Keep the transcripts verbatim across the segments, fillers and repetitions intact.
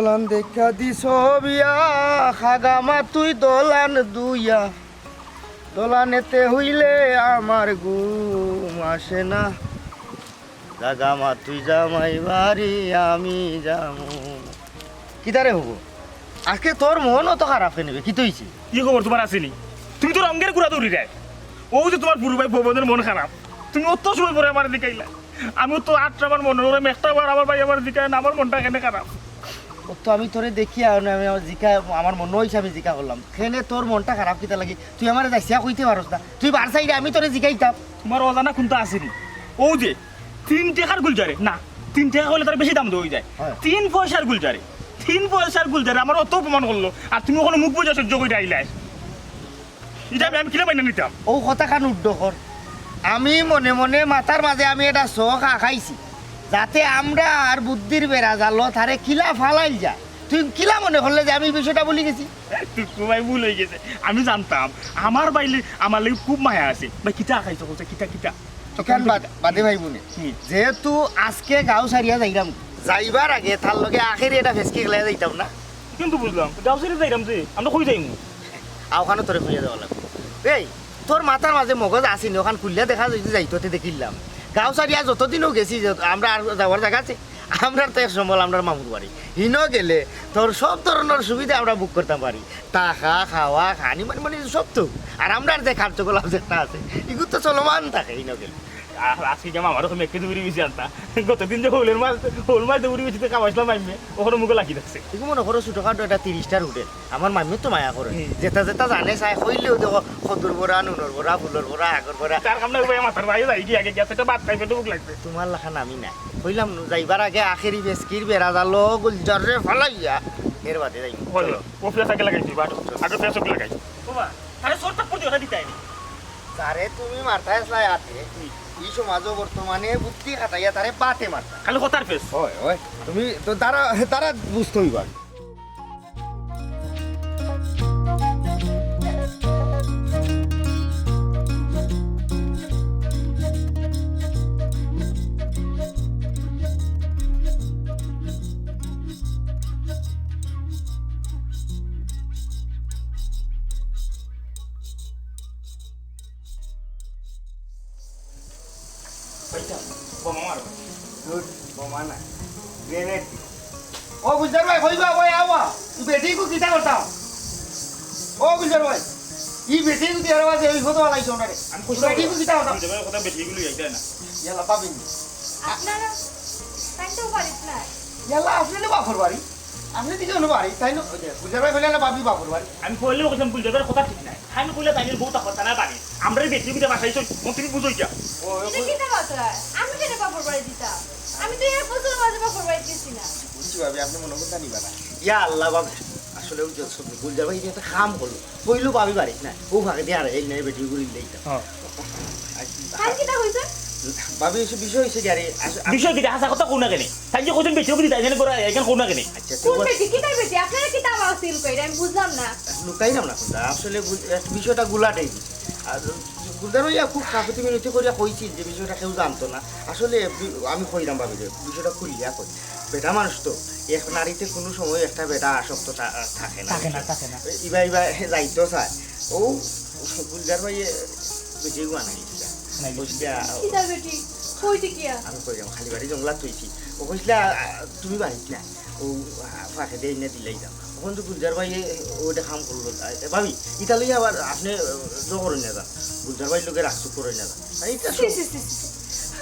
দোলান দেখা দিস বিয়া, খাগামা তুই দোলান দুইয়া, দোলানেতে হইলে আমার ঘুম আসে না। জাগামা তুই জামাই বাড়ি, আমি যামু। কিতারে হবো? আজকে তোর মন অত খারাপ কেনে বে? কিতা অইছে? কি খবর তুমার আছেনি? তুমি তো রঙ্গের কুড়া দৌড়ি দেয়। ও যে তুমার বুরু ভাই ভবনের মন খারাপ, তুমি অত সময় পরে আমারে জিকাইলা। আমি তো আটটা বার মনে করে একটা বার আমার ভাই আমারে জিকায় না, আমার মনটা কেনে খারাপ। ও তো আমি তোরে দেখিয়া, আমি আমার জিকা, আমার মনো অইছে আমি জিকা করলাম। কেনে তোর মনটা খারাপ কিতা লাগি? তুই আমারে যাইছিয়া কইতে পারস না। তুই বার চাইরে আমি তোরে জিকাইতাম। তুমার অজানা কুন্তা আছেনি? ও যে তিন টেকার গুলজারে, না, তিন টেকা কইলে তার বেশি দাম দেওয়া অই যায়। হ্যাঁ। তিন পয়সার গুলজারে, তিন পয়সার গুলজারে আমার অত অপমান করলো, আর তুমি অখনো মুখ বুজা সহ্য করি আইলায়। ইটা আমি, আমি কিলা মাইনা নিতাম? ও কথা খান উড্ড কর। আমি মনে মনে মাথার মাঝে আমি এটা শখ আঁকাইছি, যাতে আমরার বুদ্ধির বেড়া জালো তারে কিলা ফালাইল যায়। তুই কিলা মনে করলে যে আমি বিষয়টা ভুলি গেছি? টুকু ভাই ভুল অই গেছে, আমি জানতাম আমার ভাইলে আমার লাগি খুব মায়া আছে। ভাই কিতা আঁকাইছো কইছে, কিতা কিতা? তুকান বাদ, বাদে ভাই বনে। হুম। যেহেতু আজকে গাঁও ছাড়িয়া যাইরাম, যাইবার আগে তার লগে আখেরি এটা ফেসকি খেলাইয়া যাইতাম না? কিন্তু বুঝলাম, গাঁও ছাড়িয়া যাইরাম যে, আমরা কই যাইমু? আওখানো তোরে কইয়া দেওয়া লাগবো। এই, তোর মাথার মাঝে মগজ আসেনি, ওখান খুললে দেখা যাইতো, যাইতো তে দেখিলাম। গাঁও ছাড়িয়া যতদিনও গেছি, যত-, আমরা আর যাওয়ার জাগা আছে? আমরার তো এক সম্বল, আমরার মামুর বাড়ি। হিনো গেলে তোর সব ধরনের সুবিধা আমরা বুক করতাম পারি। থাকা, খাওয়া, খানি, মানে, মানে সব তো। আর আমরার যে কার্যকলাপ যেটা আছে, এগুলো তো চলমান থাকে হিনো গেলে। আ-, আজকে গেলাম আমারও তো মেঘকে দৌড়ি বেশি আনতা। গতদিন যে হৌলের মাছ, হৌল মাছ দৌড়ি বেশি তো কামাইছিলাম মাইমে, ওখানে মুখে লাগি থাকছে। এগু মনে করো ছোটখাটো একটা তিরিশটার হোটেল। আমার মামিও তো মায়া করে। হুম। যেটা যেটা জানে চায়, কইলেও দেখো, কদুর বড়া, নুনর বড়া, ফুলর বড়া, আগর বড়া। তার কামনা ভাই মাথার ভাই যাই কি আগে গেছে, তো ভাত খাইবে তো ভুক লাগবে। তোমার লাখান আমি না। কইলাম নু, যাইবার আগে আখেরি বেসকির বেড়া জালো গুলজাররে ফালাইয়া, এর বাদে যাইমু। বলো, চলো। ও ফেস আগে লাগাইছি, বাট। চলো। আগে ফেস ওকে লাগাই। বাবা, তারে সর থাপ্পড় দিয়ে ওটা দিতে আইনি। তারে তুমি মারতায় আসলায় আতে। হুম। এই সমাজও বর্তমানে বুদ্ধি খাটাইয়া তারে বাতে মারতা। খালি কথার ফেস। ওই, ওই, তুমি তো তারা, তারা বুঝতে হইবা। কইতাম, বোমা মারো। গুড, বোমা না, গ্রেনেড। ও গুলজার ভাই, কইবা ভাই, আওয়া। ই বেটিগু কিতা করতাম? ও গুলজার ভাই, ই বেটিগু দিয়া আওয়া যে ওই কত লাইছো না রে। আমি কইছি বেটিগু কিতা করতাম? গুলজার ভাই, কথা বেটিগু লইয়া যায় না। ইয়ালা পাবিনি। আপনারা তাই তো পারিস না। ইয়ালা, আপনে বাপর বাড়ি। আপনে দিকে অনু বাড়ি, তাই না? ওই যে, গুলজার ভাই কইলে না, ভাবি বাপর বাড়ি। আমি কইলে ওকে গুলজার ভাইর কথা ঠিক নাই। আমি কইলে তাই বউ তা কথা না বাড়ি। আমরা এই বেটি বিটা বাসায় চল, ও তুমি বুঝো ইটা। ও, ও, এটা কিতা কথা? আমি কেন বাপর বাড়ি দিতাম? আমি তো এক বছর মাঝে বাপর বাড়ি গেছি না। বুঝছি ভাবি, আপনে মনে করতা নিবা না। ইয়া আল্লাহ ভাবি, আসলে ওই যে গুলজার ভাই যে একটা কাম করলো, কইলো ভাবি বাড়িত না, ও ফাঁকে দিয়ে আর এই নাই বেটি ঘুরি দিলে ইটা। হ্যাঁ। তাই কিতা কইছে? ভাবি, এসব বিষয় হইছে কি আরে, আস-, আস- বিষয় কিতা? হাছা কথা কও না কেনে? তাই যে কইছেন বেটি ঘুরি তাই জানে করে, এখানে কও না কেনে? আচ্ছা, কোন তো বেটি? কিতার বেটি? আপনারা কিতা আমার সিল কইরা? আমি বুঝলাম না। লুকাইলাম না কোনটা। আসলে বুঝ-, এক বিষয়টা গুলাটাই। আর গুলজার ভাইয়া খুব কাকুতি মিনতি করিয়া কইছিল যে বিষয়টা কেউ জানতো না। আসলে বি-, আমি কইলাম ভাবি যে বিষয়টা খুলিয়া কই। বেটা মানুষ তো, এক নারীতে কোনো সময় একটা বেটা আসক্ত থা-, থাকে না। থাকে না, থাকে না। ইবা, ইবা যাইতো চায়। ও গুলজার ভাইয়ে বেটি গুয়া নাই। নাই। বুঝলা? কিতা বেটি? কই দেখিয়া? আমি কইলাম, খালি বাড়ি জংলাত থইছি। ও কইছিলা, আ, তুমি বাড়িত না। ও, আ, ফাঁকে দিয়ে এনে দিলাই যাও। তখন তো গুলজার ভাইয়ে ওইটা কাম করলো। এ, ভাবি, ইটা লইয়া আবার আপনে, আ, জো করইন না যান। গুলজার ভাইর লগে রাখচুক করইন না যান। মানে, ইটা ছি, ছি, ছি, ছি, ছি।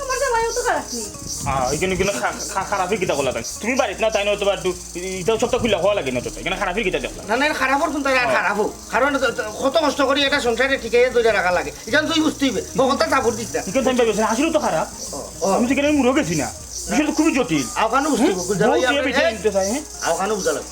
আমার জামাই অত খারাপ নি। আ, এখানে, এখানে খা-, খা-, খারাপই কিতা করলা তাই? তুমি বাড়িত না, তাই না, অথবা একটু, ইটাও সবটা খুলা কওয়া লাগে না তো, এখানে খারাপই কিতা দেখলা? না, না, খারাপ অর কোনটা, হ্যাঁ। খারাপ অর। কারণ তো, তো, কত কষ্ট করি একটা সংসারে টিকাইয়া ধরে রাখা লাগে। ইখান তুই বুঝতে হইবে। ও কথা সাপোর্ট দিস না। ইখান তো আমি ভাবি আছি, আসলে তো খারাপ। ও, ও। আমি তো এখানে মুরো গেছি না। বিষয়টা তো খুবই জটিল। আওখানো বুঝতে হইব, হুম? গুলজার ভাই, বউ কি আপনি, বেঁচে হ্যাঁ? নিতে চায়, হ্যাঁ? আওখানো বুঝা লাগবে।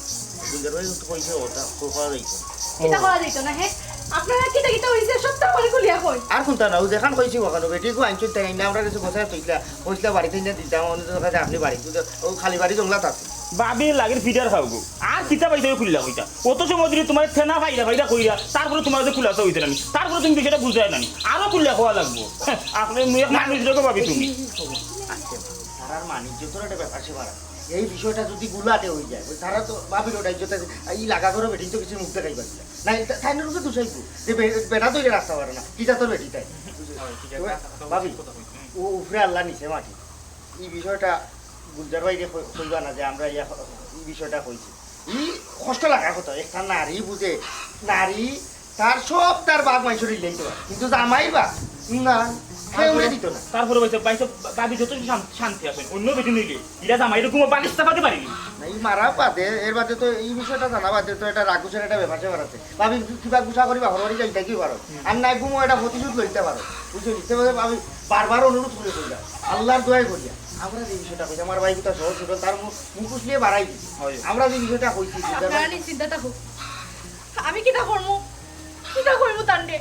গুলজার ভাই তো কইছে ওটা, কো-, করা যাইতো না। কিতা করা যাইতো না, হ্যাঁ? আপনারা কিতা কিতা হইছে, সবটা করে খুলিয়া কই। আর কোনটা না, ও যেখান কইছি ওখানো, বেটি কো আনছো তাই না, আমরা কিছু কথা তুইলা, কইছিলা বাড়িতে না দিতাম, অন্য কথা আপনি বাড়ি, ও খালি বাড়ি জংলাত আছে। ভাবির লাগের ফিডার খাওগো। আর কিতা পাইতে খুললা কইতা? অত সময় ধরে তোমার থেনা ফাইরা ফাইরা কইরা, তারপরে তোমার যে খুলাসা হইতে নানি, তারপরে তুমি বিষয়টা বুঝায় নানি, আরো খুললা কওয়া লাগবো। হ্যাঁ, আপনি মুখ মানুষ দেখো ভাবি তুমি। আজকে তারার মানিক যত একটা ব্যাপার সে বাড়া। এই বিষয়টা যদি গুলাটে অই যায়, তারা তো ভাবির ওটা ইজ্জত আছে, এই লাগা করো বেটিন তো কিছু মুখ দেখাই পারছে না। না, এটা তাই না রূপে দুষাইবো। যে বে-, বেটা তো এই রাস্তা পারে না, কিতা তোর বেটি তাই? ভাবি, ও উপরে আল্লাহ নিচে মাটি। এই বিষয়টা গুলজার ভাইরে কই-, কইবা না যে আমরা ইয়া, এই বিষয়টা কইছি। ই কষ্ট লাগার কথা, একটা নারী বুঝে, নারী তার সব তার বাপ মাইনষরে দিলাইতে পারে, কিন্তু জামাইর বাপ না, কেউরে দিত না। তারপরে ভাই সাহেব, ভাই সাহেব, ভাবি যত শান-, শান্তি আছেন, অন্য বেটি নিলে, ইরা জামাইরে ঘুমো বালিশ চাপাতে পারিনি। না, ই মারা বাদে, এর বাদে তো এই বিষয়টা জানা বাদে তো এটা রাগ গুছার একটা ব্যাপার স্যাপার আছে। ভাবি কিবা গুছা করি বাপর বাড়ি যাইতা কি পারো, আর নাই ঘুমো এটা প্রতিশোধ লইতে পারো, বুঝছো? নিতে পারো, ভাবি বারবার অনুরোধ করে কইরা, আল্লাহর দোয়াই করিয়া, আমরা যে বিষয়টা কইছি, আমার ভাই কিতা সহজ সরল, তার মুখ, মুখোশ নিয়ে বাড়াই দিছি। হয়। আমরা যে বিষয়টা কইছি, বুঝতে আপনারা পারছি। নিশ্চিন্তা থাকুক, আমি কিতা করমু, কিতা করমু তানরে,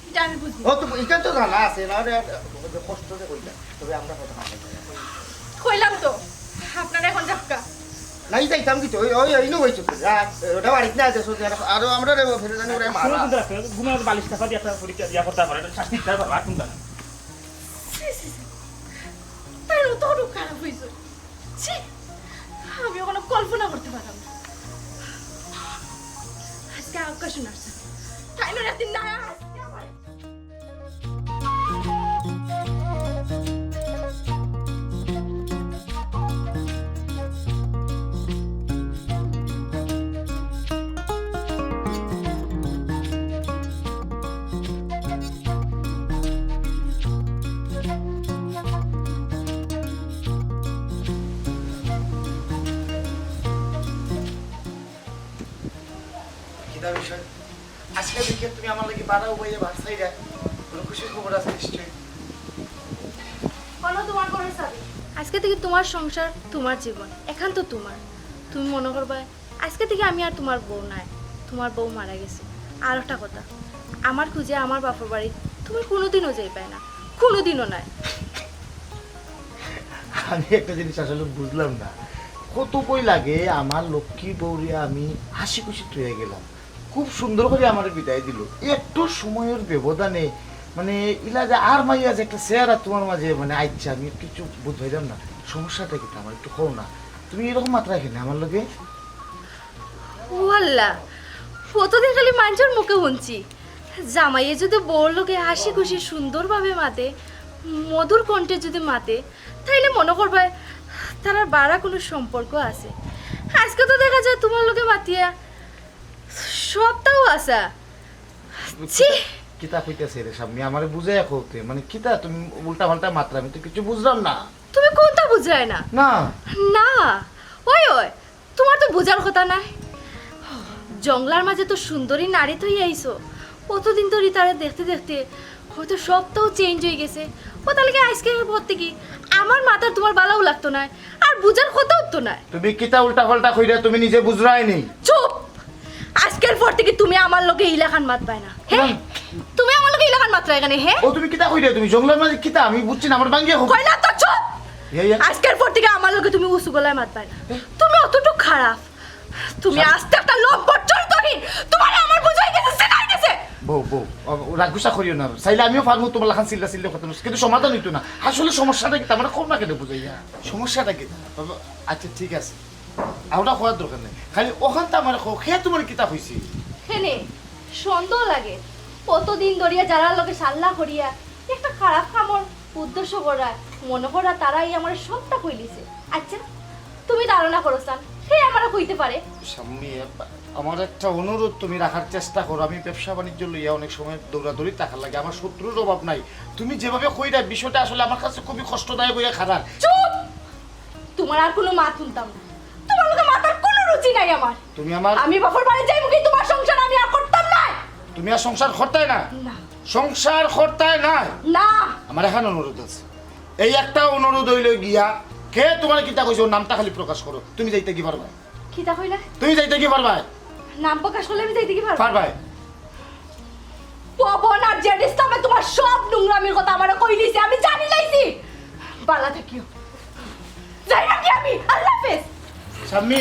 এটা আমি বুঝি। ও তো, এটা তো জানা আছে, না রে, কষ্ট যে কইলা, তবে আমরা কথা না বলি। কইলাম তো, আপনারা এখন যাক্কা। নাই যাইতাম কি তো, ওই, ওই, ওই নু হইছে তো, যা, ওটা বাড়িত না আছে, সোজা, আরো আমরা রে, ফেরে জানি ওরা মারা। শুনো, শুনতে রাখো, ঘুমানোর বালিশ চাপা দিয়ে আপনার পরীক্ষা দিয়া করতে পারে, এটা শাস্তি দিতে পারবো, আর কোনটা না? ছি, ছি, ছি। তাই অত খারাপ হইছে। ছি, আমি ওখানে কল্পনা করতে পারলাম না। আজকে আকাশ নাচছে। তাই না রাতে না আজকে আমার কিতা বিষয়? আজকে দেখে তুমি আমার লাগি বাড়া উবাইয়া ভাত চাইরা, কোনো খুশির খবর আছে নিশ্চয়ই? বলো তোমার ঘরের চাবি। আজকে থেকে তোমার সংসার, তোমার জীবন, এখান তো তোমার। তুমি মনে করবায় আজকে থেকে আমি আর তোমার বউ নায়, তোমার বউ মারা গেছে। আর একটা কথা, আমার খুঁজে আমার বাপর বাড়ি তুমি কোনোদিনও যাইবায় না, কোনোদিনও নায়। আমি একটা জিনিস আসলে বুঝলাম না, কত কই লাগে আমার লক্ষ্মী বউরে আমি হাসি খুশি থইয়া গেলাম, খুব সুন্দর করি আমারে বিদায় দিল, একটু সময়র ব্যবধানে, মানে, ইলা যে আর মাইয়া যে একটা চেহারা তোমার মাঝে, মানে, আইচ্ছে, আমি কিচ্ছু বুঝ পাইলাম না। সমস্যাটা কিতা আমার একটু কও না, তুমি এরকম মাতরায় কেনে আমার লগে? ও আল্লাহ, কতদিন খালি মাইনষর মুখে হুনছি, জামাইয়ে যদি বউর লগে হাসি খুশি সুন্দরভাবে মাতে, মধুর কণ্ঠে যদি মাতে, তাইলে মনে করবায় তারার বাড়া কোনো সম্পর্ক আছে। আজকে তো দেখা যায় তোমার লগে মাতিয়া সবটাও আছা। ছি! কিতা কইতাছে রে শাম্মী? আমারে বুঝাইয়া কও তে। মানে কিতা তুমি উল্টা পাল্টা মাতরায়, আমি তো কিছু বুঝলাম না। তুমি কোনটা বুঝরায় না? না। না। ওই, ওই, তোমার তো বুঝার কথা নায়। জংলার মাঝে তো সুন্দরী নারী থইয়া আইছো। অতদিন ধরি তারে দেখতে দেখতে হয়তো সবটাও চেঞ্জ হই গেছে। ও তাইলে কি আজকে পর থাকি আমার মাতার তোমার বালাও লাগতো নায়, আর বুঝার কথাও তো নায়। তুমি কিতা উল্টা পাল্টা কইরা, তুমি নিজে বুঝরায় নি? চুপ! আজকের পর থাকি তুমি আমার লগে ইলাখান মাতবায় না, হে? না। তুমি আমার লগে ইলাখান মাতরায় কেনে, হে? ও তুমি কিতা কইরায় তুমি? জংলার মাঝে কিতা? আমি বুঝছি না, আমার বাঙ্গিয়া হোক। কইলাম তো চুপ! ইয়া, ইয়া। আজকের পর থাকি আমার লগে তুমি উঁচু গলায় মাতবায় না। তুমি অতটুক খারাপ। তুমি আস্তে একটা লম্পট চরিত্রহীন। তোমারে আমার বুঝাই গেছে, সিনাই গেছে। বউ, বউ, ও, রাগ গুসা করিও না। চাইলে আমিও পারমু তোমার লাখান চিল্লা চিল্লি কথা, কিন্তু সমাধান হইতো না। আসলে সমস্যাটা কিতা? আমারে কও না কেনে বুঝাইয়া? সমস্যাটা কিতা? বাবা, আচ্ছা, ঠিক আছে, ওটা কওয়ার দরকার নাই। খালি ওখান তো আমারে কও, কে তোমার কিতা কইছে? হেনে, সন্দেহ লাগে। কতদিন ধরিয়া যারার লগে সাল্লা করিয়া একটা খারাপ কামর উদ্দেশ্য করায়, মনে করা তারাই আমারে সবটা কইলিছে। আচ্ছা, তুমি ধারণা করো চান, কে আমারে কইতে পারে? শাম্মী, আমার একটা অনুরোধ, তুমি রাখার চেষ্টা করো। আমি ব্যবসা বাণিজ্য লইয়া অনেক সময় দৌড়াদৌড়ি থাকার লাগে, আমার শত্রুর অভাব নাই। তুমি যেভাবে কইরা বিষয়টা আসলে আমার কাছে খুবই কষ্টদায়ক হইয়া খারাপ। চুপ! তোমার আর কোনো মাত হুনতাম না। তোমার লগে মাতার কোনো রুচি নাই আমার। তুমি আমার আমি বাপর বাড়ি যাইমু কি তোমার সংসার আমি আর করতাম না। তুমি আর সংসার করতায় না? না। সংসার করতায় না? না। আমার এখন অনুরোধ আছে। এই একটা অনুরোধ হইল গিয়া, কে তোমার কিতা কইছে, ওর নামটা খালি প্রকাশ করো। তুমি যাইতে কি পারবায়? কিতা কইলা? তুমি যাইতে কি পারবায়? নাম প্রকাশ করলে আমি যাইতে কি পারবো? পারবায়। পবন আর জেড ইসলামে তোমার সব নোংরামির কথা আমারে কইলিছে, আমি জানি লাইছি। বালা থাকিও। যাইরাম কি আমি? আল্লাহ হাফেজ। শাম্মী,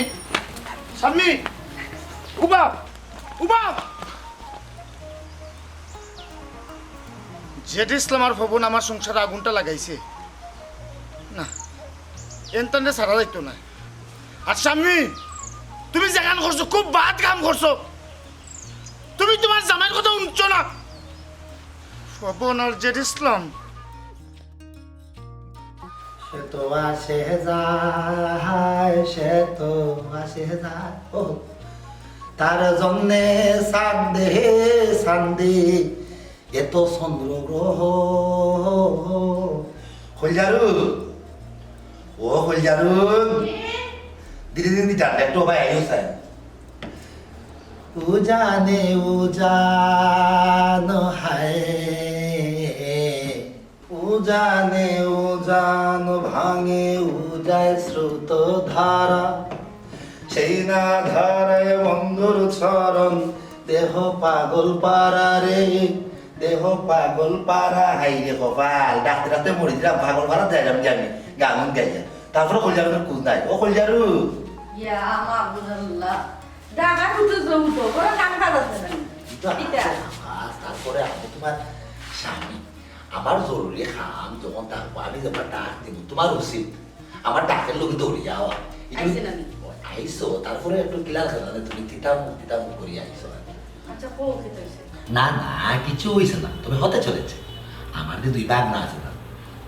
শাম্মী, উবা, উবা। জেড ইসলাম আর পবন আমার সংসারে আগুনটা লাগাইছে। না, এনতানরে ছাড়া যাইতো না। আর শাম্মী, তুমি যেখান করছো, খুব বাদ কাম করছো। তুমি তুমার জামাইর কথা হুনছো না। পবন আর জেড ইসলাম। সে তো আসে যায়, সে তো আসে যায়। ও, তার জন্যে চান্দে চান্দে এত চন্দ্র গ্রহ। কলিজারু, ও কলিজারু, ধীরে ধীরে ধীরে একটু ভাই আইও স্যার। উজানে উজান হায়, উজানে উজান ভাঙে উজায় স্রোত ধারা, সেই না ধারায় বন্ধুর চরণ, দেহ পাগল পারা রে, দেহ পাগল পারা। হায় রে কপাল, ডাকতে ডাকতে মরি দিলাম, পাগল পারা যাইলাম কি আমি, গান গাইয়া। তারপরে কলিজারুর খোঁজ নাই। ও কলিজারু। ইয়া মাবুদ আল্লাহ, ডাকা খুঁজে জমতো, কোনো কাম কাজ আছে না। এটা এটা। আছে আমার, তারপরে আমি তুমার স্বামী, আমার জরুরি কাম যখন থাকবো, আমি যখন ডাক দিব, তুমার উচিত আমার ডাকের লগে দৌড়ি যাওয়া। আইছি না আমি। ও, আইছো, তারপরে একটু ক্লিয়ার করে না, তুমি তিতা মুখ, তিতা মুখ করি আইছো। আচ্ছা, কও, কিতা অইছে? না, না, কিছু অইছে না, তবে হতে চলেছে। আমার যে দুই ভাগনা আছে না,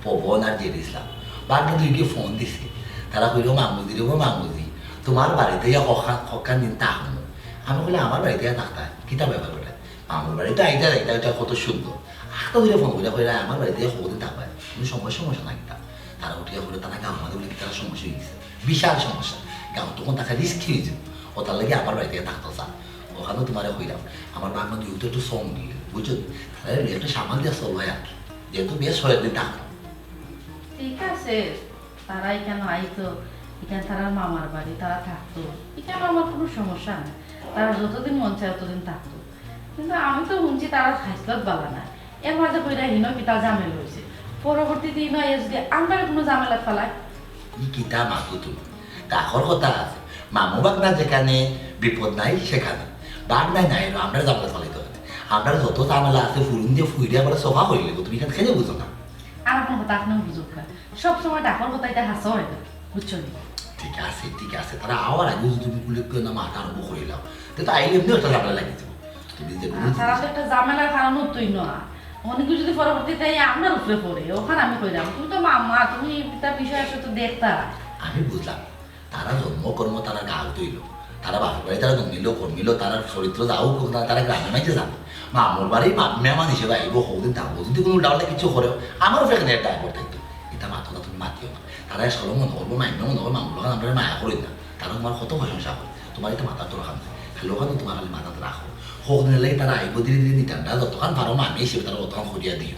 পবন আর জেড ইসলাম, ভাগনা দুইকে ফোন দিছি, তারা কইলো, "মামুজি রে, ও মামুজি, তুমার বাড়িত ইয়া কখান, কখান দিন থাকমু।" আমি কইলাম, "আমার বাড়িত ইয়া থাকতা, কিতা ব্যাপার ওটা?" আমার বাড়িত আইতা যাইতা, ওটা কত সুন্দর। আখতা ধরে ফোন করিয়া কইরা, "আমার বাড়িত ইয়া কতদিন থাকবা? কোনো সমস্যা, সমস্যা নাই কিতা?" তারা উঠিয়া কইলো, "তারা গাঁওর মাঝে বলে কিতা সমস্যা অই গেছে, বিশাল সমস্যা, গাঁও তখন থাকা রিস্কি অই যাইবো, ও তার লাগি আমার বাড়িত ইয়া থাকতো চায়।" অখানো তুমারে কইলাম, আমার ভাগনা দুইও তো একটু সঙ্গী, বুঝছো? তারা একটু সামাল দিয়া চলবায় আর কি, যেহেতু বেশ কয়েকদিন থাকবো। ঠিক আছে, তারা ইখান আইতো, ইখান তারার মামার বাড়ি, তারা থাকতো, ইখান আমার কোনো সমস্যা নাই। তারা যতদিন মন চায় ততদিন থাকতো। কিন্তু আমি তো হুনছি তারার খাইছলত বালা নায়, এর মাঝে কইরা হিনো কিতা ঝামেলা অইছে, পরবর্তীতে ইনো আইয়া যদি আমরারে কোনো ঝামেলাত ফালায়। ই কিতা মাতো তুমি? ডাকর কথা আছে, মামু ভাগনা যেখানে, বিপদ নাই সেখানে। ভাগনায় নাই এলো, আমরারে ঝামেলাত ফালাইতো কেনে? আমরার যত ঝামেলা আছে ফুরুন দিয়া ফুইরা একবারে সফা করি লাইবো, তুমি ইখান কেনে বুঝো না? আর কোনো কথা আপনি বুঝুক না, সব সময় ডাকর কথা ইটা হাছা অয় না, বুঝছো নি? ঠিক আছে, ঠিক আছে, তারা আওয়ার আগে যদি তুমি কুলে কেউ না মাথা আরম্ভ করিলাও, তে তো আইলে এমনি একটা ঝামেলা লাগি যাইবো। তুমি যে কোনো আর তারা তো একটা ঝামেলার কারণ অইতোউ না। অনেকে যদি পরবর্তীতে এই আমরার উপরে পড়ে, অখান আমি কইরাম, তুমি তো মামা, তুমি ইতা বিষয় আসে তো দেখতা। আমি বুঝলাম, তারা জন্ম কর্ম তারা গাল তুইল, তারা বাপের বাড়ি তারা জন্মিল, কর্মিল, তারা চরিত্র যা হোক না, তারা গ্রামে মাঝে যাবো। মামুর বাড়ি মা-, মেহমান হিসেবে আইবো, কতদিন থাকবো, যদি কোনো উল্টাপাল্টা কিছু করে, আমার উপরে কেনে দায় পড়ে থাকতো। ইতা মাতো না, তুমি মাতিও না। তারা সরম মনে করবো, মাইন্য মনে করবো, মামুর লগে আমরা মায়া করি না। তারা তোমার কত প্রশংসা করে, তোমার ইতা মাতার দরকার নাই। খালি অখান তুমার খালি মাথাত রাখো। কতদিন লাগি তারা আইবো, ধীরে ধীরে নিতাম না, যতক্ষণ পারো মামি হিসেবে তারা অতক্ষণ করিয়া দিও।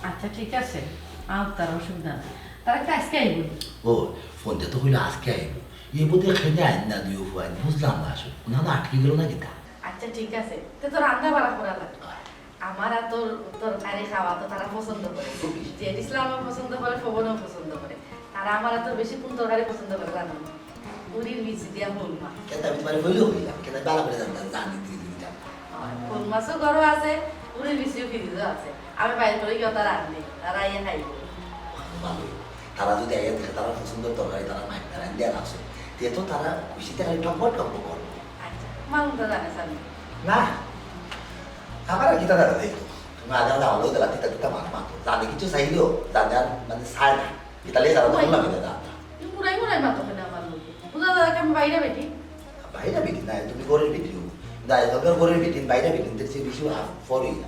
আচ্ছা, ঠিক আছে, আউক, তার অসুবিধা নাই। তারা কি আজকে আইবো? ও, ফোন দিয়া তো কইলো আজকে আইবো। এ বোধে খেলে আইন না দিও ফুয়াইন, বুঝলাম না আসলে। না, না, আটকে গেল না কিতা? আচ্ছা, ঠিক আছে, তে তো রান্না বাড়া করা লাগবে। আমার আতর তরকারি খাওয়া তো তারা পছন্দ করে। জেড ইসলামও পছন্দ করে, ফবনও পছন্দ করে। তারা আমার আতর বেশি কোন তরকারি পছন্দ করে জানো? উরির বিচি দিয়া হুরমা। কেতা আমি তোমারে কইলেও কইলাম, কেতা বালা করে জানতাম, জানি দুই দিন জানতাম। হুরমা তো ঘরো আছে, উরির বিচিও ফ্রিজও আছে। আমি বাইর করি গিয়া তারা আনতে, তারা আইয়া খাইবো। ভালোই। তারা যদি আইয়া দেখে তারা পছন্দের তরকারি তারা মাইক তারা দিয়া রাখছে, তে তো তারা খুশিতে খালি টকবক টকবক করবো। আচ্ছা, মামু তো জানে সামনে। না, আমার আর কিতা দেখা দেখতো। তুমি আগে আগে হলেও দিলা, তিতা তিতা মাত মাতো। জানে কিছু চাইলেও, জানে আর মানে চায় না। ইতালি যারা তখন লাগে না, জানতা। তুমি পুরাই পুরাই মাতো কেনে আমার লগে? বুঝা যায় কি আমি বাইরে বেটি? বাইরে বেটি না, তুমি ঘরের বেটি হো। না, এখনকার ঘরের বেটি, বাইরে বেটি, দেখছি বেশি আ-, ফরি না।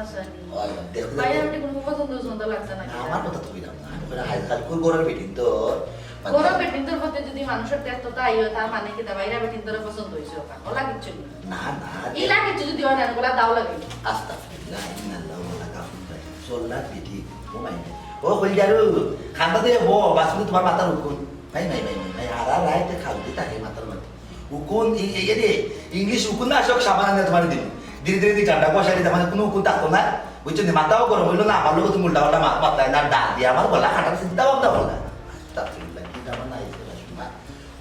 আচ্ছা। হয়, হয়, দেখতে বাইরে দেখতে বেটি কোনো পছন্দ পছন্দ লাগছে না না, কিতা? আমার কথা তো কইলাম না। আমি কইলাম, আজকাল কোন ঘরের বেটি তো, মানে ঘরের বেটিন্তর প্রতি যদি মানুষের দেখতো তাই হয়, তার মানে কিতা বাইরে বেটিন্তরে পছন্দ হইছে ওখান? ওলা কিচ্ছু না। না, না, ইলা কিচ্ছু যদি হয় না, ওলা দাও লাগে। আস্তাগফিরুল্লাহ, ইন্নাল্লাহ ওয়া লা গাফুর রাহিম। চল্লার বেটি, ও মাই গড। ও কলিজারু, খান্দা দে বো, বাসুন তোমার মাথার উকুন। মাই, মাই, মাই, মাই, মাই, আর আর রাইতে খাও দি তাকে মাথার মাঝে। উকুন, ই-, এই রে, ইংলিশ উকুন না আসুক, সাবান আনে তোমার দিন। ধীরে ধীরে ধীরে ঠান্ডা কুয়াশা দিতে মানে কোনো উকুন থাকতো না। বুঝছো নি? মাথাও গরম হইলো না, আমার লোক তুমি উল্টা পাল্টা মাত মাতায় না, ডাক দিয়ে আমার গলা কাটার চিন্তা ভাবনা করলা। আস্তাগফিরুল্লাহ, কি দামান আইছে না শোনা।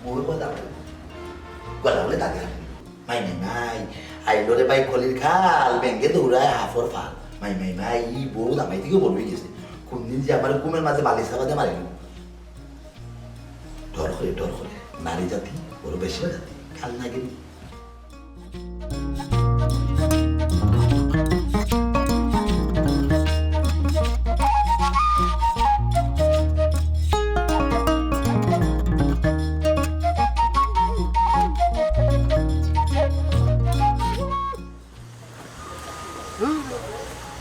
বউর কথা বলে। গলা বলে দাদি হাঁটে। মাই, মাই, মাই, আইলো রে ভাই কলির খাল, ব্যাঙে দৌড়ায় হাফর ফাল। মাই, মাই, মাই, ই বউ জামাই থেকে বড় হয়ে গেছে। কোনদিন যে আমার ঘুমের মাঝে বালিশ চাপা দিয়ে মারিল। ডর করে, ডর করে। নারী জাতি বড় বেশ্যা জাতি, কাল নাগিনী।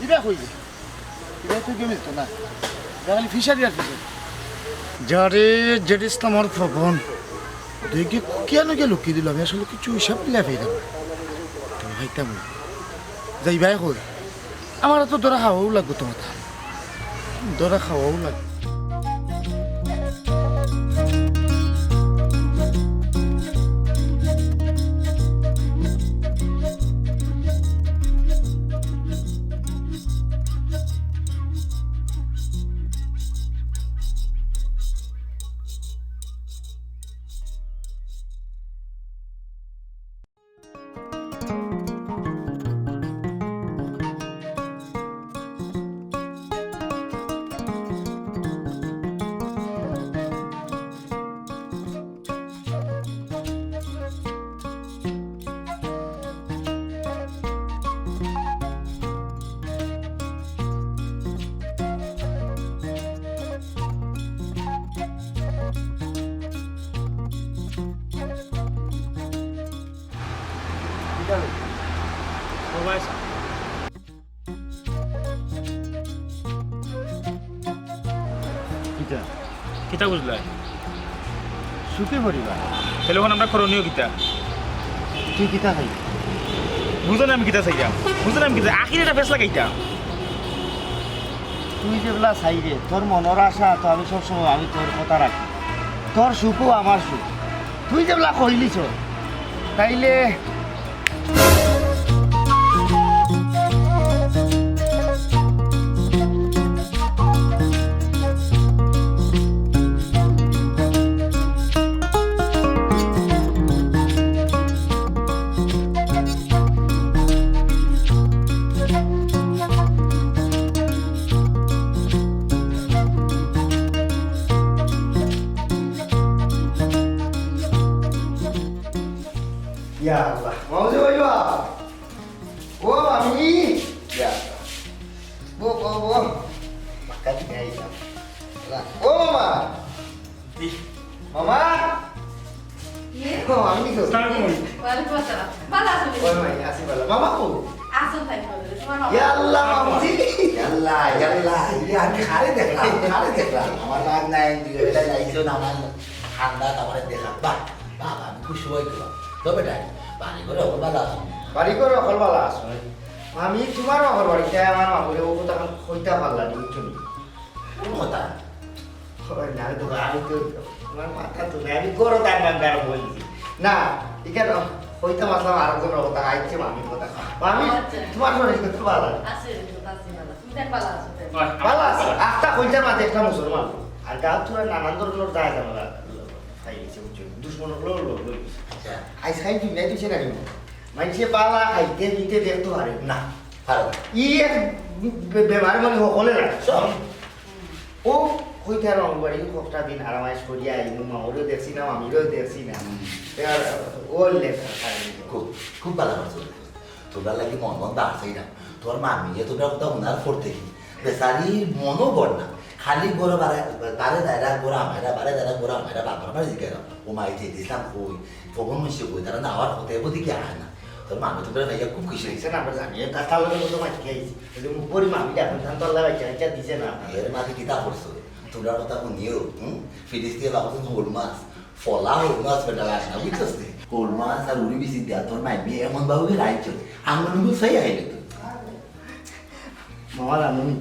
ইবা কই রে? ইবা তো কেউ মিলতো না। ইবা খালি ফিশারি আর ফিশারি। যারে জেড ইসলাম আর ফবন। দেখি কিয়ানো গিয়া লুকিয়ে দিল, আমি আসলে কিছু হিসাব মিলাই পাইলাম না। তুমি খাইতাম না। যাইবায় কই? আমার তো ধরা খাওয়াও লাগবো তোমার। ধরা খাওয়াও লাগবো। কিতা? কিতা বুঝলায়? সুখী পরিবার। তাইলে অখন আমরার করণীয় কিতা? তুই কিতা খাইবে? বুঝো না আমি কিতা চাইরাম? বুঝো না আমি কিতা? আখিরি একটা ফেছলা খাইতাম। তুই যেবলা চাইরে, তোর মনর আশা তো আমি সবসময়, আমি তোর কথা রাখি। তোর সুখও আমার সুখ। তুই যেবলা কইলিছস, তাইলে ইয়া আল্লাহ, মামুজি ভাইবা। ও মামি। ইয়া আল্লাহ। বো, বো, বো। বাক্কা দিকে আইলাম। ও মামা। মামা। ইয়ে? ও, আমি তো। আসসালামু আলাইকুম। ওয়ালাইকুম আসসালাম। ভালা আছো নি? ওই মাই, আছি ভালা। মামা কো? আসুন তাই বলে, তোমার মামা। ইয়া আল্লাহ, মামুজি। ইয়া আল্লাহ, ইয়া আল্লাহ। ইয়ে, আমি কারে দেখলাম, কারে দেখলাম। আমার রাগ নাই, দুই বেটা যাইছো না, আমার ঠান্ডা, তারপরে দেখা। বাহ, বাহ, বাহ, আমি খুশি হই গেলাম। তো বেটা, বাড়ি ঘরে হকল ভালা আছো? বাড়ি ঘরে হকল ভালা আছো? আমি তোমার বাবার বাড়িত আমার মা বলে ও কথা কইতা পারলা না, বুঝছো নি? কোন কথা? ওই না, আমি তো, আমি তো, আমার মাথা তো নাই, আমি গরম তার নাম দ্বারা বলছি। না, এখানে হইতাম আসলাম আরো কোনো কথা, আইছে মামির কথা। মামি, আচ্ছা। তোমার শরীর কিন্তু ভালো। আছে, আছে, ভালো। তুমি দেখ ভালো আছো, দেখ। ভালো আছে। আস্তা কইতে মাঝে একটা মুসলমান। আর গাঁও তোরা নানান ধরনের যায় ঝামেলা। খাই গেছে, বুঝছো? দুশমন হলো, হলো, হলো। আচ্ছা। আইস খাই দুনিয়া দিছে না কেন? মানুষে বালা খাইতে নিতে দেখতে পারে। না, পারে না। ই এক বে-, বেমার মানে হকলে লাগে। সব। ও কইতে আর আমার বাড়ি কতটা দিন আরামাইশ করিয়া আইমু, মামুরেও দেখছি না, মামিরেও দেখছি না। হুম। এবার ও লেখা খাই। খুব, খুব ভালো করছো। তোমরা লাগি মন মন দাঁড়াই না। তোর মামিয়ে তোমরা কথা হুনার পর থাকি বেচারি মনও বড় না। খালি বড় বারে, বারে দায়রা বড় আমাইরা, বারে দায়রা বড় আমাইরা, বারবার আমার জিজ্ঞাসা। ও মাই যে দিছিলাম কই, ফবন মুন্সি কই, তারা না আওয়ার কথা, এবার দেখি আয় না। তোর মামি তোমরা ভাইয়া খুব খুশি হয়েছে। না, আমরা জানি, তার তার লগে মতো মাইকে আইছি। ওই যে মুখ করি মামি এখন ধান তল্লা বাইচা, বাইচা দিছে না। এর মাঝে কিতা করছো? তোমরা কথা হুনিও, হুম? ফিরিস দিয়ে বাবা তুমি হল মাছ, ফলা হল মাছ বেটা লাগে না, বুঝছস নি? হল মাছ আর উড়ি বিচি দিয়া তোর মাইমি এমন ভাবে রাইছ, আঙুল উঙুল সেই আইলে তো। মামা জানো নি?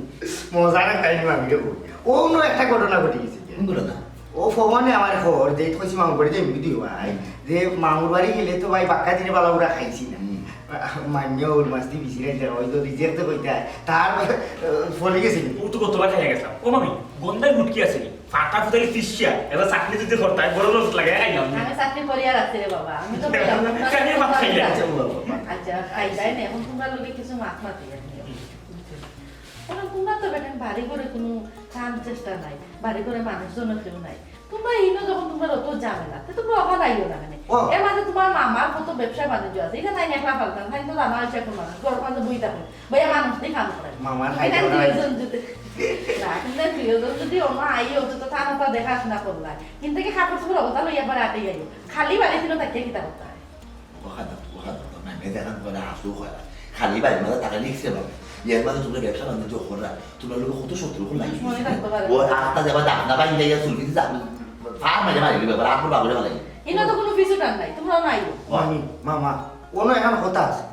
মজার এক কাহিনী মামি রে বলি। ও অন্য একটা ঘটনা ঘটে গেছে। কোন ঘটনা? ও ফবনে আমার খবর যে কইছি মামু বাড়ি যাইমু দিও ভাই। যে মামুর বাড়ি গেলে তো ভাই বাক্কা দিনে বালা বুড়া খাইছি না। হুম। মাইমিয়ে হল মাছ দি বিচি রাইছে, ওই তো রিজেক্ট তো কইতে হয়। তার, আহ, ফলে গেছে নি? ও তো গতবার খাইয়া গেছিলাম। ও মামি, গন্ধায় মুটকি আছে নি? ফাটা ফুটালি ফিশিয়া, এবার চাটনি যদি করতায়, বড় লোক লাগে, খাইলাম। আমি চাটনি করিয়া রাখছি রে বাবা, আমি তো বললাম, তোমরা কেন ভাত খাইলে? আচ্ছা, ও বাবা। আচ্ছা, খাই যায় না, এখন তোমরা লোকে কিছু মাত মাতি আর কি। এখন তোমরা তো বেটা বাড়ি ঘরে কোনো কাম চেষ্টা নাই, বাড়ি ঘরে মানুষজন কেউ নাই। তোমরা ইনো যখন তোমরা অত ঝামেলা, তে তোমরা ওখানে আইও না কেনে? ও। এর মাঝে তোমার মামার কত ব্যবসা বাণিজ্য আছে, ইটা নাই একলা ফালতাম, তাই তো জানা আছে এখন মানুষ, ঘর ওখানে বই থাকে, বইয়া মানুষ দিয়ে কাম করে। মামার খাইতে এখানে মনে হয়। দুইজন যদি, না, কিন্তু দুইজন যদি ওমা আইও, তো, তো তার মতো দেখাশোনা করলা। কিন্তু কি কাপড় চোপড় অবস্থা লইয়া পরে আটে আইও। খালি বাড়ি দিনও তাকে কিতা করতে হয়? ওখানে, ওখানে তো না, মেয়ে দেখান করে হাসু করা। খালি বাড়ির মাঝে টাকা নিচ্ছে বাবা। এর মাঝে তোমরা ব্যবসা বাণিজ্য করা, তোমরা লোক কত শত্রু করলা। মনে রাখতে পারে। ও আস্তা যাবা দাগ না বাইন্দা ইয়া চুল কিন্তু যা-, ফার মাঝে মারি দিবে, আবার আগুন বাগুনে মারি দিবে। ইনো তো কোনো পিছু টান নাই, তোমরাও নাই। মামি, মামা, কোনো এখন কথা আছে।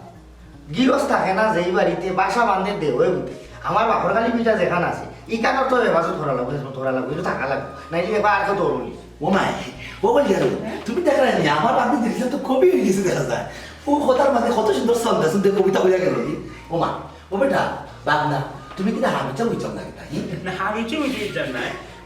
গিরস থাকে না যেই বাড়িতে বাসা বান্ধে দেওয়ে বুঝে। আমার বাপর খালি বিটা যেখান আছে, ইখানোর তো হেফাজত করা লাগবে, হেফাজত করা লাগবে, একটু থাকা লাগবে। নাইলে এবার আর কেউ দৌড় নিস। ও মাই, ও বলি গেল, তুমি দেখা যায়নি, আমার বান্ধে জিনিসটা তো কমই হয়ে গেছে দেখা যায়। ও কথার মাঝে কত সুন্দর ছন্দ, সুন্দর কবিতা হইয়া গেল কি? ও মা, ও বেটা, বাগনা, তুমি কিনা হাবিচা বুঝছো না কিতা, হি? না, হাবিচা বুঝি বুঝছেন না।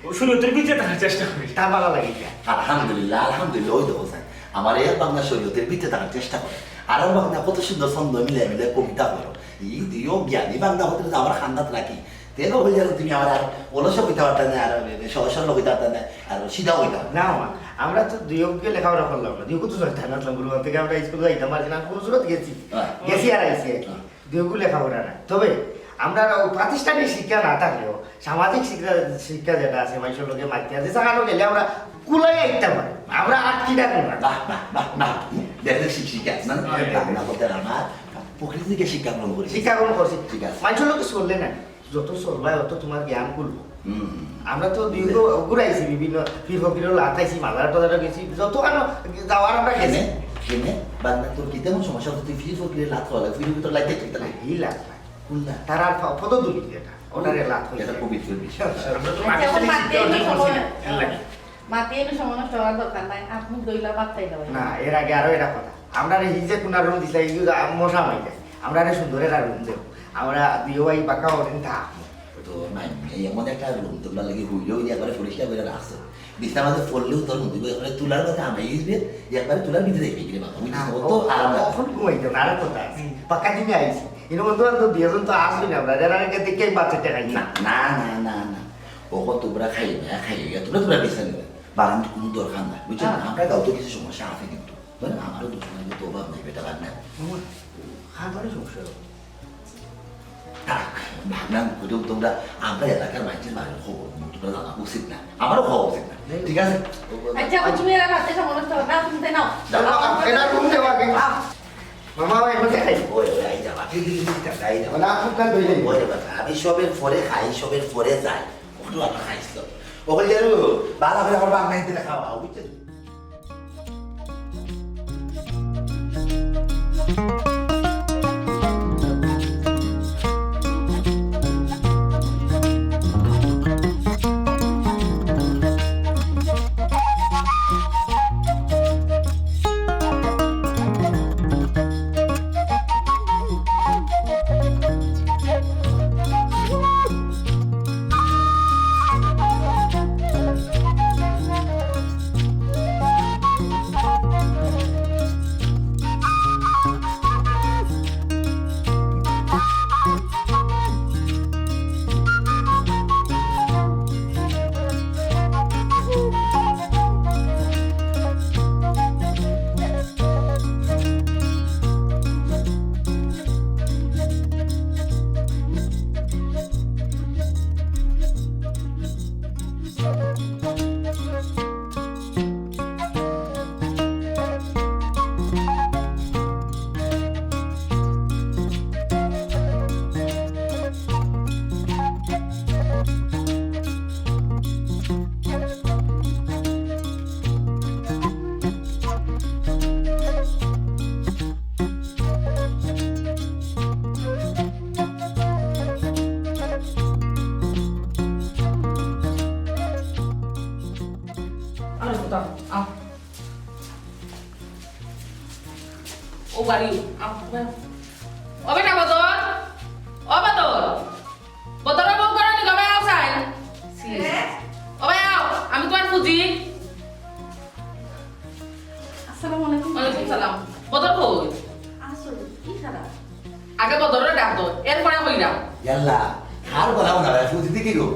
ও শরীয়তের ভিতরে থাকার চেষ্টা করি। তার ভালো লাগে কিনা? আলহামদুলিল্লাহ, আলহামদুলিল্লাহ, ওই দেখো স্যার, আমার এক বাগনা শরীয়তের ভিতরে থাকার চেষ্টা করে। আর এক বাগনা কত সুন্দর ছন্দ মিলে মিলে কবিতা করো। এই দিও জ্ঞানী বাগনা হতে হতে আমার খান্দাত রাখি। তে তো হয়ে যাবে, তুমি আমার আর অলস হইতে পারতা না, আর সহজ সরল হইতে পারতা না, আর সিধা হইতে পারতা না। না, মা, আমরা তো দুইওকে লেখাপড়া করলাম না, দুইওকে তো যাইতাম না, আসলাম গুরু থেকে আমরা স্কুলে যাইতাম পারছি না, কোনো সুরত গেছি, হ্যাঁ। গেছি আর আইছি আর কি। হ্যাঁ। দুইওকে লেখাপড়া না। তবে আমরা প্রাতিষ্ঠানিক শিক্ষা না থাকলেও সামাজিক শিক্ষা, শিক্ষা যেটা আছে, মানুষের লোকে মাইতে আছে, সেখানে গেলে আমরা কুলাই আইতাম পারি, আমরা আটকি থাকবো না। বাহ, বাহ, বাহ, বাহ। দেখলে শিক্ষিকা আছে না? হ্যাঁ। রান্না করতে আমার প্রকৃতি থেকে শিক্ষা গ্রহণ করেছি। শিক্ষা গ্রহণ করছি। ঠিক আছে। মানুষের লোকে চললে না, যত চলবায় অত তোমার জ্ঞান খুলবো। হুম। আমরা তো দীর্ঘ ঘুরাইছি, বিভিন্ন পীর ফকিরের লাতাইছি, মাজার টাজারও গেছি, যত কারণ যাওয়ার আমরা গেছি। কেনে? কেনে? বান্দা তোর কি তেমন সমস্যা হতো? তুই পীর ফকিরের লাত খাওয়ালে, পীর ফকির তোর লাইতে ঠিক তাহলে? এই লাত না। কোন লাত? তার আর ফ-, পদধূলি যেটা, ওটারে লাত হইছে। এটা পবিত্র বিষয়। আমরা তো আচ্ছা, এখন প্রাতিষ্ঠানিক শিক্ষা অর্জন করছি না, এর লাগি। মাতে এনে সময় নষ্ট হওয়ার দরকার নাই, আপনি দইলা ভাত খাই দেবেন। না, এর আগে আরো এটা কথা। আমরা রে হিজে কোনা রুম দিছে, এই যে মশা হয়ে যায়। আমরা রে সুন্দর একটা রুম দেব। আমরা দুই ভাই বাঁকা ওদিন থাকবো। তো নাই, এই এমন একটা রুম তোমরা লাগি হইলেও যে একবারে পরিষ্কার করে রাখছো। বিছনা মাঝে পড়লেও তোর মধ্যে একবারে তুলার কথা আমরা ইসবে, একবারে তুলার ভিতরে দেখবি কিরে বাবা। বুঝছিস? ও তো আরাম লাগে। এখন ঘুমাইতে না, আরো কথা আছে। হুম। পাকা দিনে আইছি। এর মধ্যে তো দুইজন তো আসবে না, আমরা যারা আগে দেখে বাচ্চাটা খাই না। না, না, না, না, না। ওখন তোমরা খাইও না, খাইও না, তোমরা, তোমরা বিছানা নিবে। বারান কোনো দরকার নাই, বুঝছো না? হ্যাঁ। আমরা গাঁও তো কিছু সমস্যা আছে কিন্তু, বুঝলে? আমারও দুশ্মন তো অভাব নাই, বেটা ভাগ নাই। মামা, খাবারও সমস্যা হবে। থাক, ভাগ না করে তোমরা, আমরা এলাকার মানুষের বাড়ির খবর, তোমরা জানা উচিত না, আমারও খাওয়া উচিত না, নেই। ঠিক আছে? আচ্ছা, এখন তুমি এরা রাতে সময় নষ্ট করো না, তুমি তাই নাও। দাঁড়াও, এরা রুম দেওয়া আগে। আহ। মামা, ভাই, এখন দেখাই। ওই, ওই, আই যাবা, ঠিক, ঠিক, ঠিক, ঠিক, আই যাবা। না, খুব কাল ধরে। ওই, ওই, আমি সবের পরে খাই, সবের পরে যাই। ওটা আবার খাইছিল। ও বলে, "জানো, বালা করে আমার বাংলা হিন্দি লেখা হওয়া, বুঝছেন?" আরে কোথাও, আও। ও বাড়ি, আও, বাড়ি। ও বেটা বদর, ও বদর। বদরের বউ করানি গো, ভাই আও চাই। কে? ও ভাই আও, আমি তোমার ফুজি। আসসালামু আলাইকুম। ওয়ালাইকুম সালাম। বদর কই? আসুন, কি খারাপ? আগে বদররে ডাক দাও, এরপরে কইরাম। ইয়াল্লা, কার গলা না রে, ফুজি দি কি গো?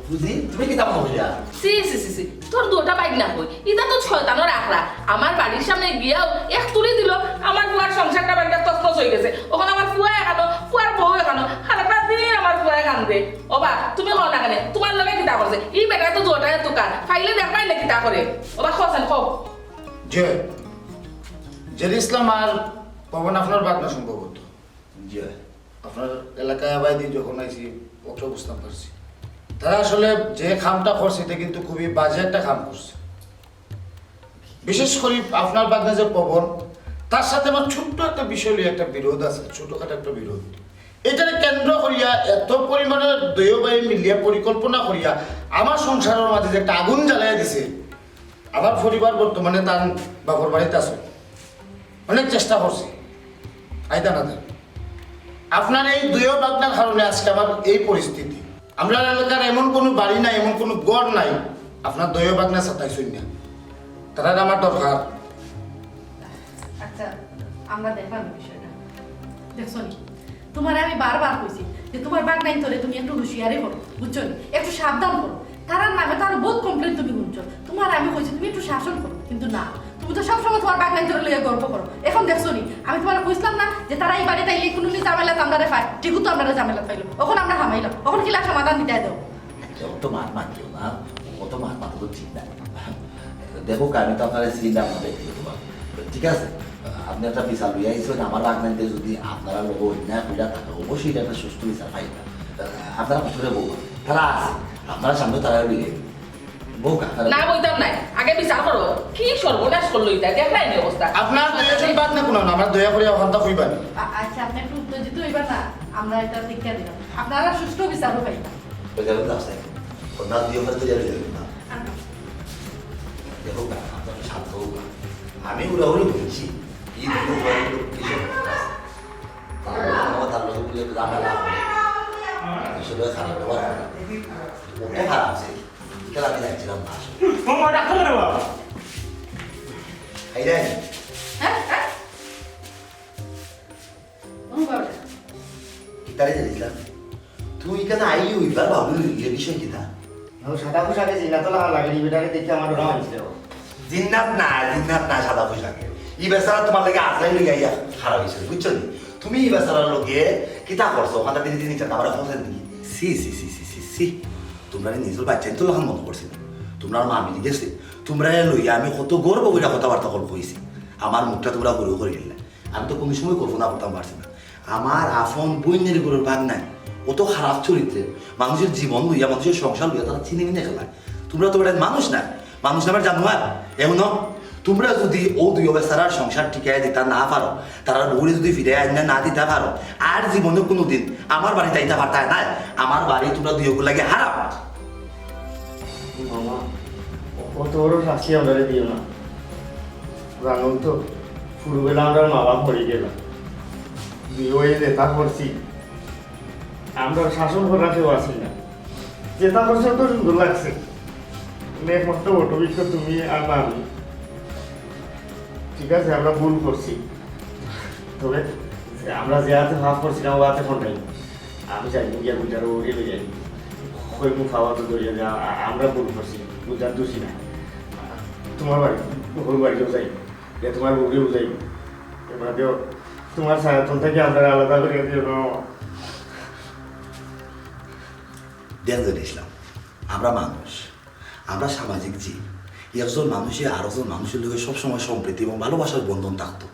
বুঝলি, তুমি কিতা মনে করিয়া? সি, সি, সি, সি, তোর দুইটা বাইক না কই, ইটা তো শয়তানর আখড়া। আমার বাড়ির সামনে গিয়াও এক তুলি দিল, আমার ফুয়ার সংসারটা বাড়িটা তছনছ অই গেছে। অখন আমার ফুয়া এখানো, ফুয়ার বউ এখানো, সারাটা দিন আমার ফুয়ায় কান্দে। ওবা, তুমি কও না কেনে? তুমার লগে কিতা করছে? ই বেটায় তো দুইটায় তুকার, ফাইলে দেখবায় না কিতা করে। ওবা, কও চাইন, কও। জি, জেরি ইসলাম আর পবন আপনার ভাগনা সম্ভবত। জি। আপনার এলাকায় আবাইদি যখন আইছি, অত বুঝতাম পারছি। তারা আসলে যে কামটা করছে, ইটা কিন্তু খুবই বাজে একটা কাম করছে। বিশেষ করি আপনার ভাগনা যে পবন, তার সাথে আমার ছোট্ট একটা বিষয় লইয়া একটা বিরোধ আছে, ছোটখাটো একটা বিরোধ। ইটারে কেন্দ্র করিয়া এত পরিমাণে দুইও ভাই মিলিয়া পরিকল্পনা করিয়া আমার সংসারর মাঝে যে একটা আগুন জ্বালাইয়া দিছে। আমার পরিবার বর্তমানে তার বাপর বাড়িত আছে, অনেক চেষ্টা করছি, আইতা না দেয়। আপনার এই দুইও ভাগনার কারণে আজকে আমার এই পরিস্থিতি। আমরার এলাকার এমন কোনো বাড়ি নাই, এমন কোনো ঘর নাই, আপনার দুইও ভাগনা সাতাইছইন না। তারার আমার দরকার। আচ্ছা, আমরা দেখলাম বিষয়টা। দেখছো নি, তুমারে আমি বারবার কইছি যে তুমার ভাগনাইন্তরে তুমি একটু হুঁশিয়ারি করো, বুঝছো নি? একটু সাবধান করো। তারার নামে তো আরো বহুত complain তুমি হুনছো। তুমারে আমি কইছি তুমি একটু শাসন করো, কিন্তু না, তুমি তো সবসময় তুমার ভাগনাইন্তরে লইয়া গল্প করো। অখন দেখছো নি, আমি তুমারে কইছিলাম না যে তারা ই বাড়িত আইলে কুনুদিন ঝামেলাত আমরারে পায়, ঠিকউ তো আমরারে ঝামেলাত পাইলো। অখন আমরা হামাইলাম, অখন কিলা সমাধান দিতায় দেও? আচ্ছা, অত মাত মাতিও না, অত মাত মাতা তো ঠিক না। দেখো, আমি তো আপনারে চিনলাম না ব্যক্তিগতভাবে, ঠিক আছে? আপনি একটা বিচার লইয়া আইছেন, আমার ভাগনাইন্তে যদি আপনারার লগে অন্যায় করিয়া থাকে, অবশ্যই ইটা একটা সুষ্ঠু বিচার পাইবা। আপনারা কষ্ট করিয়া বউক্কা, তারা আছে, আপনারার সামনে তারারে লইয়া আইবা। বউক্কা, তারা না, বইতাম নায়, আগে বিচার করো। কি সর্বনাশ করলো ইটা, দেখরায় নি অবস্থা। আপনার দুইজন ভাগনা কুনো না, আমার দয়া করিয়া অখানতা কইবা নি। আ-, আচ্ছা, আপনি একটু উত্তেজিত অইবা না, আমরা ইটা দেখিয়া দিলাম, আপনারা সুষ্ঠু বিচারও পাইবা। ওই যাবেন তো আছে। ওনার দুই ওখানে তো যাবে, যাবে না। আনবা। দেখো না, আপনার শান্ত হোক না। আমি উড়াউড়ি বলছি, কি দুটো উড়াউড়ি কিছু আমার তার লোক বলে রান্না না করে। আসলে খারাপ ব্যবহার করে। ও তো খারাপ আছে। তাহলে আমি যাচ্ছিলাম না আসলে। ও মা, ডাক্তার রে বাবা। এই রে। হ্যাঁ, হ্যাঁ। ও বাবা। কিতারে জানিস না? তুই কেন আইলি ওইবার বাবু, এ বিষয় কিতা? ও সাদা পোশাকে জিন্নাত লাখান লাগে, ই বেটারে দেখি আমার ডর মানছে ও। জিন্নাত না, জিন্নাত না, সাদা পোশাকে। ই বেচারা তোমার লাগি আজরাইল লইয়া আইয়া খাড়া অইছে, বুঝছো নি? তুমি ই বেচারার লগে কিতা করছো? ওখানটা দিনে দিনে ইচ্ছা আমার ফোন দিবি। সি, সি, সি, সি, সি, সি। তোমরা নিজের বাচ্চাইন্তর লাখান মনে করছি না। তোমরা মামির গেছে। তোমরা লইয়া আমি কত গর্ব কইরা কথাবার্তা কল কইছি। আমার মুখটা তোমরা হুরু করে দিলে। আমি তো কোনো সময় কল্পনা করতাম পারছি না। আমার আফন বইনের গরুর ভাগনায়, অত খারাপ চরিত্রে, মানুষের জীবন লইয়া, মানুষের সংসার লইয়া তারা ছিনিমিনি খেলায়। তোমরা তো বেটা মানুষ না, মানুষ নামের জানোয়ার। এমন তোমরা যদি ও দুই বেচারার সংসার টিকাইয়া দিতা না পারো, তারার বউরে যদি ফিরাইয়া আনিয়া না দিতা পারো, আর জীবনে কোনোদিন আমার বাড়িত আইতা পারতায় নায়। আমার বাড়ি তোমরা দুইওগুর লাগি হারাম। মামা, অত বড় শাস্তি আমরারে দিও না। জানো তো, হুরুবেলা আমরার মা বাপ মরি গেলা। দুইওয়ে যেতা করছি, আমরার শাসন করার কেউ আছিল না। যেতা করছো অত সুন্দর লাগছে। মানে একমাত্র বটবৃক্ষ তুমি আর আমি। ঠিক আছে, আমরা ভুল করছি, তবে আমরা যে হাতে পাপ করছিলাম, ও হাতে ফোন নাই। আমি যাই, গিয়া গুজার ওরে লই যাই। কই মুখ খাওয়া তো দরিয়া যা, আ-, আমরা ভুল করছি, গুজার দোষী না। তোমার বাড়ি, ওর বাড়িও যাই, যে তোমার বউরে বুঝাই। এবার দিও, তোমার ছায়া তল থেকে আমরা আলাদা করে দিও না। দেখো ইসলাম, আমরা মানুষ, আমরা সামাজিক জীব। একজন মানুষে আরেকজন মানুষের লগে সবসময় সম্প্রীতি এবং ভালোবাসার বন্ধন থাকতো।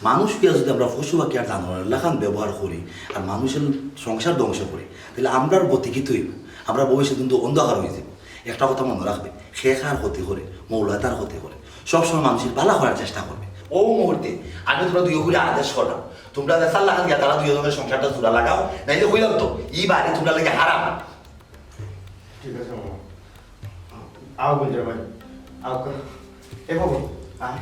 মানুষ হইয়া যদি আমরা পশু পাখি আর জানোয়ারের লাখান ব্যবহার করি আর মানুষের সংসার ধ্বংস করি, তাহলে আমরার গতি কিতা অইবো? আমরা ভবিষ্যতে কিন্তু অন্ধকার অইযিবো। একটা কথা মনো রাখবে, কে কার ক্ষতি করে, মৌলায় তার ক্ষতি করে। সবসময় মানুষের ভালা করার চেষ্টা করবে। ও মুহূর্তে আমি তোমরা দুইওগুরে আদেশ করলাম, তোমরা যে চার লাখান গিয়া তারা দুইওজনের সংসারটা জোড়া লাগাও, নাইলে কইলাম তো, ই বাড়ি তোমরা লাগি হারাম। ঠিক আছে মামা। আও গুঞ্জার ভাই, আও কা-, এ বাবু, আয়।